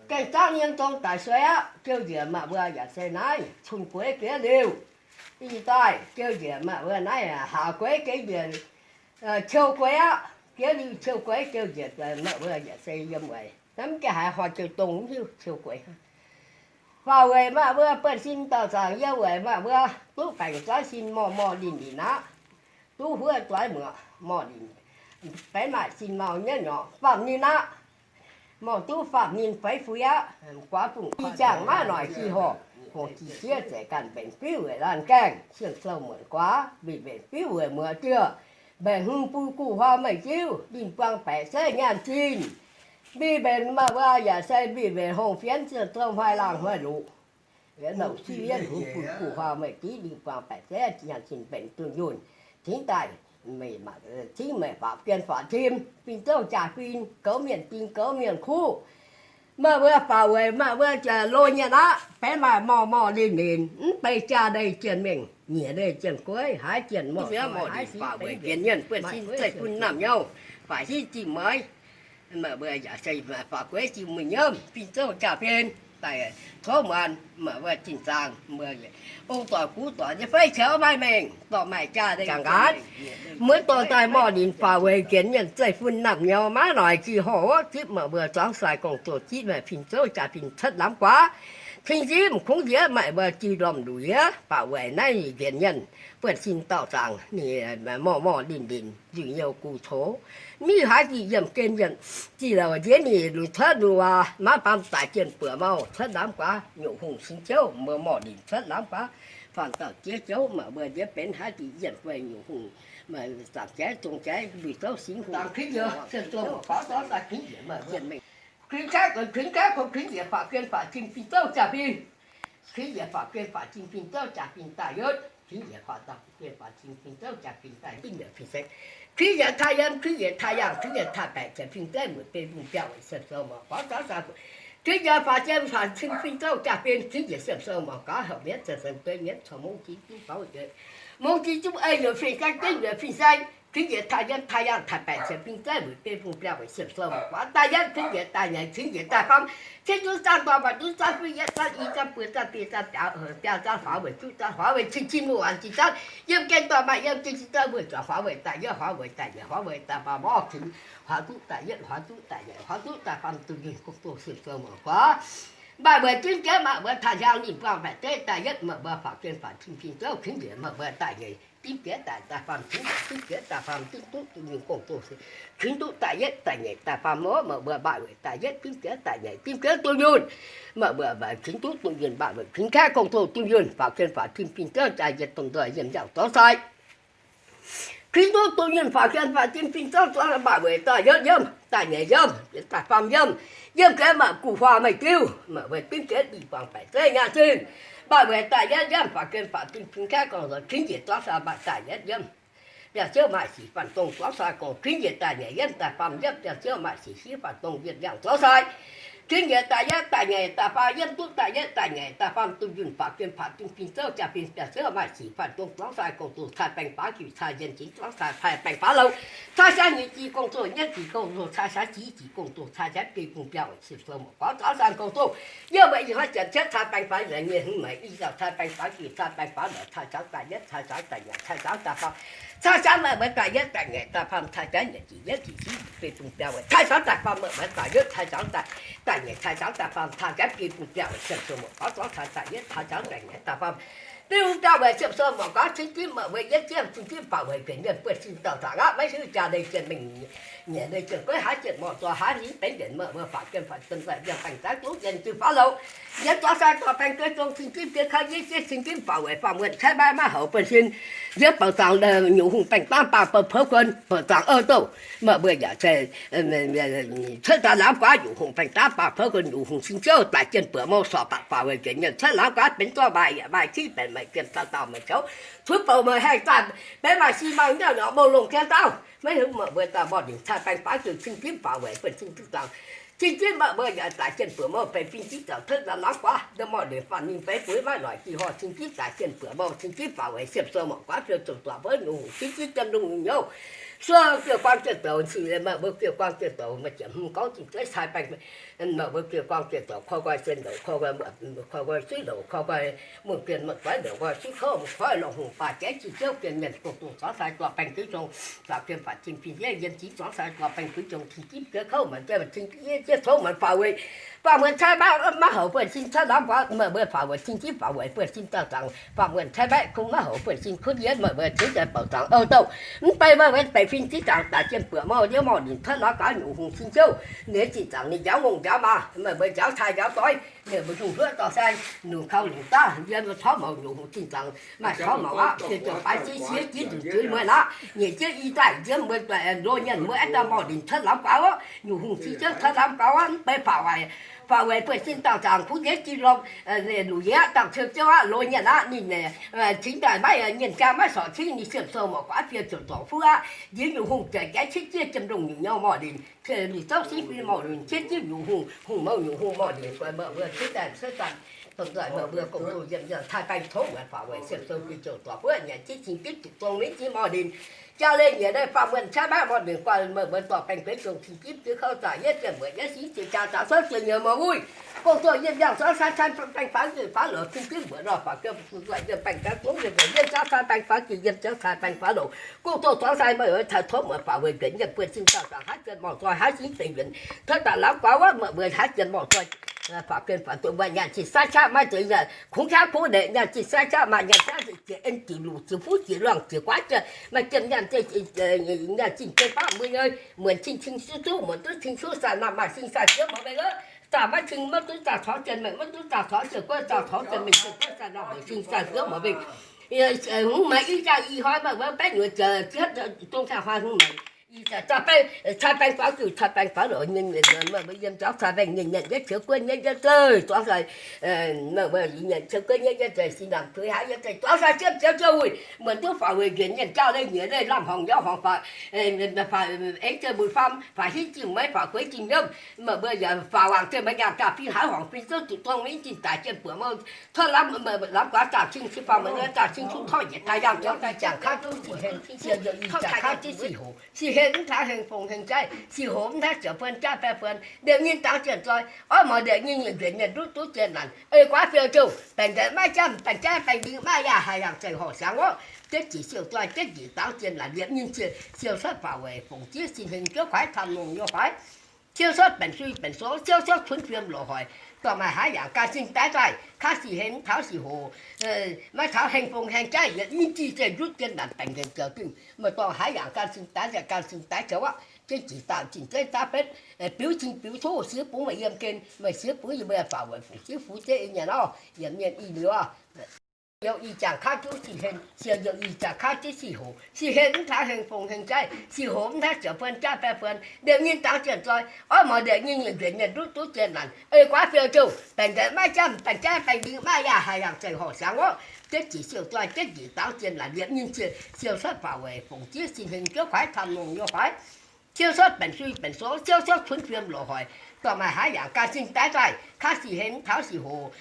Gaengh zaangv yiem zong daic suei aqv. Jouv njiec maaih mbuo yaac se naaiv cun-gueix giex liuz, ih daaih jouv njiec maaih mbuo naaiv haac gueix giex njiec, qiu gueix aqv. Giex liuz qiu gueix jouv njiec maaih mbuo yaac se yiem weic naaiv mv gaengh haiz horh jiu dongh mv hiuv qiu gueix. Faaux weic maaih mbuo buonv-sin dauh zaangc yiem weic maaih mbuo duqv baengc zoiv sin morh morh linh linh aqv. Duqv huov zoiv muoqc morh linh, benx maaih sin mau nyei nyorqc faam ninh aqv. Morh duqv faam ninh feix fui aqv. Guaax bungx i jangh maiv noic jih horh, hungh jih siev zeiz ganh mbenc fiuv weic laanh gaengh, siemv sou muonc guaax mbenc mbenc fiuv weic muoz diuh, mbenc hmz bun guh huaang meih jiuv, linh buang baeqc zeiv nyaanh zinh. Mbi mbenc maaih mbuo yaac se mbi mbenc hongh fienx ziouc zouv hnoi laangh hnoi luqc. Louc siv yienv hmz bun guh huaang meih jiuv, linh buang baeqc zeiv nyaanh zinh mbenc dunh yunh, cingx daaih meih, cingx meih faaux gen faaux tim, fin-zouv jaa-fin, goux mienh ding goux mienh kuv. Maaih mbuo faaux weic maaih mbuo lo nyei aqv, benx maaih morh morh linh linh, mv bei jaa ndeic jienh mengh, nyiec ndeic jienh gueiv, haiz jienh morh, morh linh faaux weic jienh mienh buonv-sin zeiv fun naamh nyouh, faaux hinv zingh mueiz. Meih mbuo yaac se faaux gueix jiex mueiz nyiemv, fin-zouv jaa-fin daaih tov muonz, meih mbuo zinh zaangc mbuo ong doic gux doic nyei fei qiemx maiv mengh, dorh maaih jaa ndeic jangx nqaatv. Mueiz dorh daaih morh linh faaux weic jienh mienh zeiv fun naamh nyouz maiv noic jih horh wuov zipv meih mbuo zuangx sai gong-zoh zipv meih fin-zouv jaa-fin cuotv lamz guaax. Cing zipv kungx nziex meih mbuo jiu ndorm nduqc yiex faaux weic naaiv jienh mienh buonv-sin dauh zaangc ninh morh morh linh linh nzuih nyouh gu cox. Mv haiz nzuih yiemh gen yiemh, zih louc nziex ninh lunx cuotv lunx waac maiv baamz daaih jienh buoqc mouh cuotv lamz guaax nyungc hungh cing ziouv mbuo morh linh cuotv lamz guaax. Faanh dauh jiex jouv meih mbuo nziex benx haiz nzuih yiemh guei nyungc hungh, zaangc jaiv zong jaiv lui zouv singx hungh. Kuinx jaiv kuinx jaiv kouv kuinx njiec faaux gen faaux tim fin-zouv jaa-fin. Kuinx njiec faaux gen faaux tim fin-zouv jaa-fin daaih yotv. Kuinx njiec faaux daaih gen faaux tim fin-zouv jaa-fin daaih yotv. Kuinx njiec taaih yiem, kuinx njiec taaih yaangh, kuinx njiec taaih baeqc, jaa-fin gaeqv mueic bei bung biauv weic siemv sou mangc gorx zaux zaux. Kuinx njiec faaux gen faaux tim fin-zouv jaa-fin, kuinx njiec siemv sou mangc gorx houc mienv za'sen dueiv mienv corc mungv jiex juv faaux weic mungv jiex juv ei nyuoqc fin-saeng, dueiv nyuoqc fin-saeng. Kuinx njiec taaih yiem, taaih yaangh, taaih baeqc, jaa-fin gaeqv mueic bei bung biauv weic siemv sou mangc gorx daaih yotv. Kuinx njiec daaih nyeic, kuinx njiec daaih faam, cin juv zaanv dorh maaih duqv zaanv fuiv yietv zaanv i zaanv buo zaanv biei zaanv biaux zaanv faaux weic juqv zaanv huaax weic cin cin muoz waanc jiex zaanv yiem gen dorh maaih yiem gen jiex zaanv muoz zuangx huaax weic daaih yotv, huaax weic daaih nyeic, huaax weic daaih faam orv kuinx huaax duqv daaih yietv, huaax duqv daaih nyeic, huaax duqv daaih faam duqv nzunc gong doz siemv sou mangc gorx. Maaih weic jienv jiex maaih weic taaih hiaang ninh buangh baeqc zeiv daaih yietv, maaih mbuo faaux gen faaux tim fin-zouv kuinx njiec maaih mbuo daaih nyeic, dimv jiex daaih daaih faam kuinx njiec, dimv jiex daaih faam dimv duqv duqv nzunc gong doz kuinx duqv daaih yietv daaih nyeic daaih faam orv, maaih mbuo maaih weic daaih yietv dimv jiex daaih nyeic dimv jiex duqv nzunc. Maaih mbuo maaih kuinx duqv duqv nzunc maaih weic kuinx kaeqv gong doz duqv nzunc faaux gen faaux tim fin-zouv daaih yietv domh nzoih yiem nziaauc zorv sai. Kuinx duqv duqv nzunc faaux gen faaux tim fin-zouv zorv maaih weic daaih yietv yiem daaih nyeic yiem daaih faam yiem, yiem jiex maaih guh huaang meih diuv, maaih weic dimv jiex dih buangh baeqc zeiv nyaanh zinh, maaih weic daaih yietv yiem faaux gen faaux tim fin-kaeqv gong doz kuinx njiec zorv sai maaih daaih yietv yiem. Biauv-ziouv maaih sic faanh dongh zuangx sai gorngv kuinx njiec daaih nyeic yiem daaih faam yiem, biauv-ziouv maaih sic hiuv faanh dongh yiem yangh zuangx sai. Kuinx njiec daaih yietv daaih nyeic daaih faam yiem duqv daaih yietv daaih nyeic daaih faam duqv nzunc faaux gen faaux tim fin-zouv jaa-fin, biauv-ziouv maaih sic faanh dongh zuangx sai gorngv duqv cai baengh faaux jiuc cai yien jiex zuangx sai cai baengh faaux louh, cai sai nyeic jiex gong doz, nyeiv jiex gong doz, cai sai jiex jiex gong doz, cai sai biei bung biauv siemv sou mangc gorx zorv sai gong doz. Yiem meih ih hnoi janx cietv cai baengh faaux nyei, nyei hmz meih ih dauh cai baengh faaux jiuc cai baengh faaux louh, cai caux daaih yietv, cai caux daaih nyeic, cai caux daaih faam, cai caux meih mbuo daaih yietv daaih nyeic daaih faam, cai caux nyeic jiex yietv jiex jiex biei bung biauv weic cai caux daaih faam meih mbuo daaih yietv, cai caux daaih daaih nyeic, cai caux daaih faam, cai caux biei bung biauv weic siemv sou mangc gorx zorv cai daaih yietv, cai caux daaih nyeic daaih faam, biei bung biauv weic siemv sou mangc gorx cing zipv meih mbuo yietv jiex cing zipv faaux weic benx mienh buonv-sin dauh zaangc aqv. Maiv hiuv jaa ndeic jienh mengh, nyiec ndeic jienh gueiv, haaix jienh morh dorh haaix ninh benx yienc, meih mbuo faaux jienh faaux jienh daaih yiem baengh zaangv duqv yienh jiu faaux louh, yietv zorv sai dorh baengh dueiv zong cing zipv jiex kouv yietv jiex cing zipv faaux weic faam wuonh caeqv maiv maiv houx buonv-sin, yietv bouc zaangc nyungc hungh baengh dangv baamh bouh poux guon bouc zaangc ouv douh, meih mbuo yaac cuotv daaih lamz guaax nyungc hungh baengh dangv baamh poux guon nyungc hungh cing ziouv daaih jienh buoqc mouh sorc baqc faaux weic njiec mienh cuotv lamz guaax benx zorqv maaih yaac maaih cingv benx meih jienh dauh dauh meih coux cuotv bouh meih haengh zaah benx maaih si mangc nyauh nyauc mouh longc jienv dauh. Maiv hiuv meih mbuo daaih morh ninh cai baengh faaux jiuc cing zipv faaux weic buonv-sin duqv zaangc. Cing zipv meih mbuo yaac daaih jienh buoqc mouh benx fing zipv zaux cuotv daaih lamz guaax, ndau morh ninh faanh ninh feix buix maiv noic jih horh cing zipv daaih jienh buoqc mouh cing zipv faaux weic siemv sou mangc guaax fiou zouc duqv bouv nyungc hungh cing zipv jiem lungh nyungc nyouh Suov fiou guang ziepc douc, meih mbuo fiou guang ziepc douc, maaih ziepc hmz gorngv zinh zeiv cai baengh, meih mbuo fiou guang ziepc douc, koi nqoi zien louc, koi nqoi, koi nqoi suiv louc, koi nqoi muonh gien muonh doiv louc, nqoi suiv kouv, koi lorqc hungh baac jaiv zinh ziouv gien mienh dongh dongh zuangx sai zuangx baengh guix jong, faaux gien faaux cing fin-sieqv yiem jiex zuangx sai zuangx baengh guix jong, cing jiv jiex kouv maanc jienv cing jiv jiex cov maanc faaux weic faaux muonc cai maiv maiv houc buonv-sin cai lamz guaax, meih mbuo faaux weic cing jiv faaux weic buonv-sin dauh zaangc, faaux muonc cai maiv kungx maiv houc buonv-sin kuv yie, meih mbuo cingx daaih bouc zaangc ouh douh. Mv bei meih mbuo baeqc fin cingv zaangc daaih jien buoqc mouh ndiev mouh ninh cuotv lorz gaux nyungc hungh cing jouv, ninh zinh zaangc ninh njaaux ngongh njaaux maa, meih mbuo njaaux cai njaaux doiv, ninh mbuo hungh hluoqv dorh sai, lungh kau lungh daav yiem cov mouc nyungc hungh zinh zaangc maaih cov mouc aqv, fiev ziouc baaix siev siev jiv nzunc zuiz mueiz aqv, nyiec jienv i daaih nziemv mbuo ndoh nyienh mbuo aeqv, dauh mouh ninh cuotv lamz gaux aqv, nyungc hungh cing jouv cuotv lamz gaux aqv, mv bei faaux weic, faaux weic buonv-sin dauh zaangc kuv yie jiex lorm, luc yie aqv, dauh ceu jouv aqv, ndoh nyienh aqv, ninh cingx daaih maiv nyienh jaa maiv sorc cingv, ninh siemv sou mouc guaav fiev ziouc zorc fuqv aqv, njiec nyungc hungh jaiv jiex ciev jiev jiem ndongh nyungc nyouh mouh ninh, ninh zouv singv fin mouh ninh ciev jienv nyungc hungh, hungh mouh nyungc hungh mouh ninh guai meih mbuo cingx daaih cuotv daaih, dongh nzoih meih mbuo gong-zoh yiem yangh cai baengh tov muonc faaux weic siemv sou fiev ziouc zorc fuqv nyanc jienv cing jienv zuqc zong mingh jienv mouh ninh, jaa leih nyiec leih faaux muonc cai maiv mouh ninh guai meih mbuo dorh baengh gueix zong cing jiv jienv kouv zaah yietv ziepc mueic yietv singv ziepc jaa zaah souv ziepc nyeic mouc wuiv, gong-zoh yiem yangh zuangx sai cai baengh faaux ziepc faaux louc cing jienv mbuoqc nor faaux gouv zuqc nzoih yiem baengh jaax zungv yiem nzoih yiem jaax cai baengh faaux ziepc yiem jaax cai baengh faaux louc, gong-zoh zuangx sai meih mbuo caux tov muonc faaux weic njuenc nyienh buonv-sin dauh zaangc haaix jien mouh zoih haaix singv deix njuenc, cuotv daaih lamz guaax wuov meih mbuo haaix jien mouh zoih, faaux guen faaux duqv mbuo nyanc zinh sai qaqv maiv zeiz nyanc kungx qaqv kuv ndeic, nyanc zinh sai qaqv maaih nyanc jaav nzengc jiex en jiex luc jiex fuqv jiex luangh jiex guaav jiex maaih jiem nyanc, nyanc zinh jien baav mbuo nyei muonc cing cing suv zuqv muonc duqv cing suv sai naamh maaih sing sai siev mouc mengh aqv. Zaah maiv cing maiv duqv zaah caux jien mengh, maiv duqv zaah caux jien guov, zaah caux jien mengh jien guov sai naamh maaih sing sai siev mouc mengh. Hungh maanc i jaax i hnoi meih mbuo baeqv nyuoz jiex zong jaax hnoi hungh maanc i jaax cai baengh faaux ziux cai baengh faaux louc nyei, meih mbuo yiem jauv cai baengh nyei nyanc yietv qiemx guov nyei yietv zeiv zuangx sai, meih mbuo nyanc qiemx guov nyei yietv zeiv sin naamh tuix haaix yietv zeiv zuangx sai jienv ziouv ziouv wuic muonc duqv faaux weic njuenc nyienh jauv leih nyiec leih lamh horngc njaaux horngc faaux, aengx ziouc mbu'fam faaux hinv zingh meiv faaux gueix zingh nyiemv, meih mbuo yaac faaux wangc zienv meih nyaanh gaax fing haaix horngc fing zouv zuqc zong mingh zinh daaih jien buoqc mouh cuotv lamz guaax zaah cing cin faaux meih zaah cing cin torqv yietc daaih yangh jauv i jangx kaav duqv zinh heng, siou youh i jangx kaav duqv sic hoc, sic heng mv taux heng fong heng jaiv, sic hoc mv taux ziouc buon jaav baeqv buon, liemh nyinh dangx jien zoi, oix mouc liemh nyinh njuenc mienh nduqv duqv jien naanc, ei guaav fiou jouh, baengc nqaeqv maiv jaav, baengc jaav baengc lingh maiv yaac haih yangh zeih horqc siangx orqc, jienv jiex siou zoi, jienv njiec dangx jien naanc liemh nyinh siou, siou cuotv faaux weic fongc ziev sin heng juov kuaaiv camv longc nyei hoiz. Siou cuotv baengc sui baengc suoz, siou cuotv cunx fiem loz-hoic, dorh maaih haaix yangc gan sin daaih daaih, kaav sic heng mv taux sic hoc, maiv taux heng fong heng jaiv yietc nyinh jih zeih ndutv jien naanc baengc nqaeqv ziouc dingh, meih dorh haaix yangc gan sin daaih ziouc gan sin daaih zoux aqv. Jienv jiex daauh zinh zeiv daav betv, biux cing biux cuv siex bungx meih yiem gen, meih siex bungx yie mbuo faaux weic fongc ziev fuv ziev nyei nor, yiemc mienh i liuz oc. Youh i jangx kaav duqv sic heng, siou youh i jangx kaav duqv sic hoc, sic heng mv taux heng fong heng jaiv, sic hoc mv taux ziouc buon jaav baeqv buon, liemh nyinh dangx jien zoi, oix mouc liemh nyinh njuenc mienh nduqv duqv jien naanc, ei guaav fiou jouh, baengc nqaeqv maiv jaav, baengc jaav baengc lingh maiv yaac haih yangh zeih horqc siangx orqc, jienv jiex siou zoi, jienv njiec dangx jien naanc liemh nyinh siou cuotv faaux weic fongc ziev sin heng juov kuaaiv camv longc nyei hoiz. Siou cuotv baengc sui baengc suoz, siou cuotv cunx fiem loz-hoic, dorh maaih haaix yangc gan sin daaih daaih, kaav sic heng mv taux sic hoc,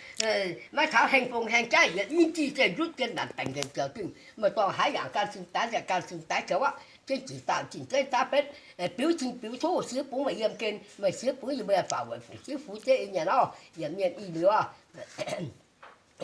maiv taux heng fong heng jaiv yietc nyinh jih zeih ndutv jien naanc baengc nqaeqv ziouc dingh, meih dorh haaix yangc gan sin daaih ziouc gan sin daaih zoux aqv. Jienv jiex daauh zinh zeiv daav betv, biux cing biux cuv siex bungx meih yiem gen, meih siex bungx yie mbuo faaux weic fongc ziev fuv ziev nyei nor, yiemc mienh i liuz oc.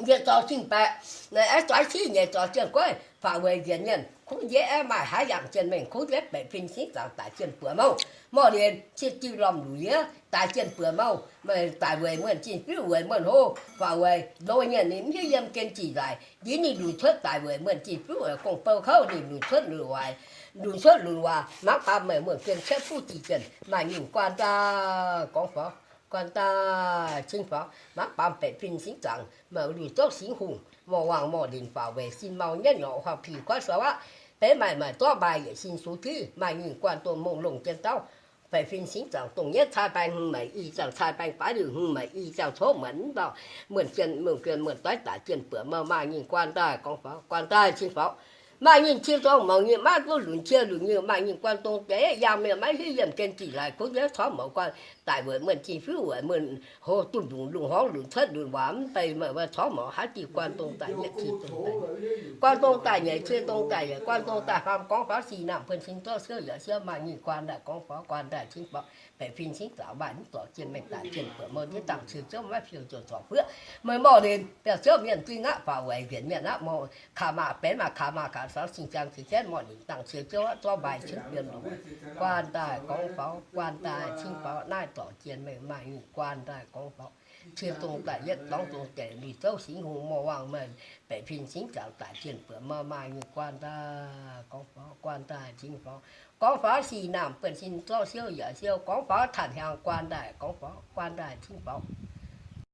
Yietc zorx cing baeqc, aeqv, zoix civ nyeic zorx jien guoqv faaux weic njiec mienh kuv njiec aeqv, maaih haaix yangh jien mengh kuv njiec baeqc fin cingv zaangc daic jien buoqc mouh. Mouh ninh ciev diuh lormh luc yie daic jien buoqc mouh, meih daic weic muonh zinh fiuv weic muonh hlo, faaux weic ndoh nyienh ninh mv hiuv yiem gen jih nzaaih, ndiev ninh lunc cuotv daic weic muonh zinh fiuv weic gong-bou kouv ninh lunc cuotv lunc waaic, lunc cuotv lunc waac mangv baamz meih muonh gen cietv fuqv jih jienh maaih nyungc guan daaih gorngv faux, guan daaih cing faux mangv baamz baeqc fin cingv zaangc meih lunc zouv singx hungh, mouh wangc mouh linc faaux weic sin mau nyetv nyorqc huaang pih kuaaiv sou aqv. Beiv maaih maaih zorqv maaih yietc sin sux tiqv maaih nyungc guan dongh mongh longh jien dauh. Baeqc fin cingv zaangc dongh nyetv cai baeng hmz meic i zaangc cai baeng faix liuz hmz meic i zaangc cov muonc mv dauh, muonh jien muonh jien muonh doiv daic jien buoqc mouh maaih nyungc guan daaih gorngv faux, guan daaih cing faux. Maaih nyinh cie zorng maux nyinh, maiv duqv lunc cie lunc nyinh, maaih nyinh guan dong deix, yangh mienh maiv hiuv yiem gen ziqc laaix kuv nziouv corc maux guan daaih weic muonh zinh fiuv weic muonh hoz dunh ndungc lungh horngz lunc cuotv lunc waac mv bei meih corc maux haaix diuh guan dong daaih yietv cie dong daaih, guan dong daaih nyeic cie dong daaih yaac guan dong daaih hnamv gorngv faaux sic naamh buonv sin zorqv siouv yaac siouv maaih nyinh guan daaih gorngv faaux guan daaih cingv faaux baeqc fin cingv zaux maaih mv zorc jien mengh daaih jien buoqc mouh diev dangh cie ziouv maiv fiou ziouc zorc fuoqv meih morh ninh biauv ziouv mienh zingh aqv faaux weic njiec mienh aqv mouh kaax maah benx maaih kaax maah gaax saux sing ziangx ziex jienv morh ninh dangh cie ziouv aqv zorqv mbaih cingv mienh longc guan daaih gorngv faaux guan daaih cingv faaux naaiv zorc jien mengh maaih nyinh guan daaih gorngv faaux cie dong daaih yietv dorngx dong deix lui zouv singx hungh morh waangh meih baeqc fin cingv zaux daaih jien buoqc mouh maaih nyinh guan daaih gorngv faaux guan daaih cingv faaux gorngv faaux sic naamh buonv sin zorqv siouv yaac siouv gorngv faaux tanc hiaangx guan daaih gorngv faaux guan daaih cingv faaux